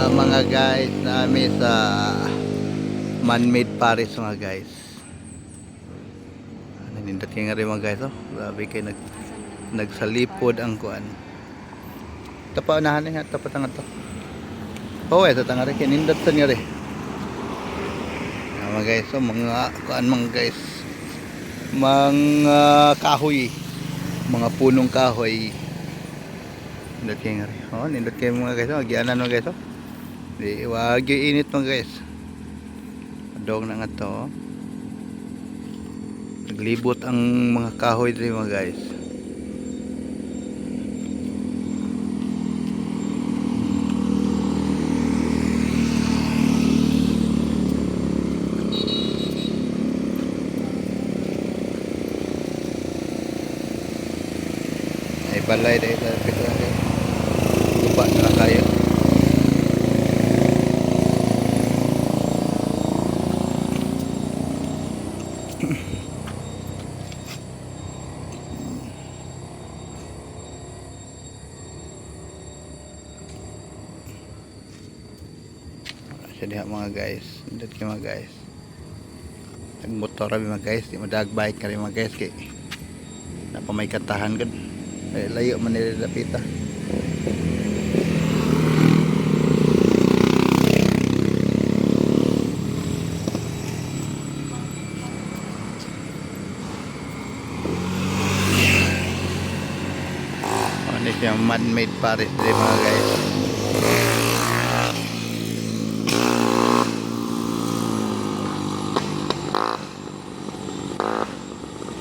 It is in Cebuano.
Mga guys, nami sa man-made Paris, mga guys. Nanindot kay nga rin, mga guys, oh. Grabe kay nagsalipod ang kuan. Tapa unahan niya, tapat ang to. Oh, sa tanga rin kay nindot sa nga rin. Ah, mga guys, oh, mga kuan, mga guys. Mga kahoy, mga punong kahoy. Nindot kay nga rin. Oh, nindot kay mga guys, oh, gianan, mga guys, oh. Di wag yung init, mga guys. Dong na nga to, oh. Naglibot ang mga kahoy diri, mga guys. Ay balay dahil sa pito na kayo. Guba na lang kayo. Wala siya diha, mga guys. Nindot kayo, mga guys. Nagmotor kami, mga guys. Di madag bike ka rin, mga guys. Kay napamay kantahan gud. Eh, layo man nila dapita. Ano siya, man-made Paris diri, mga guys.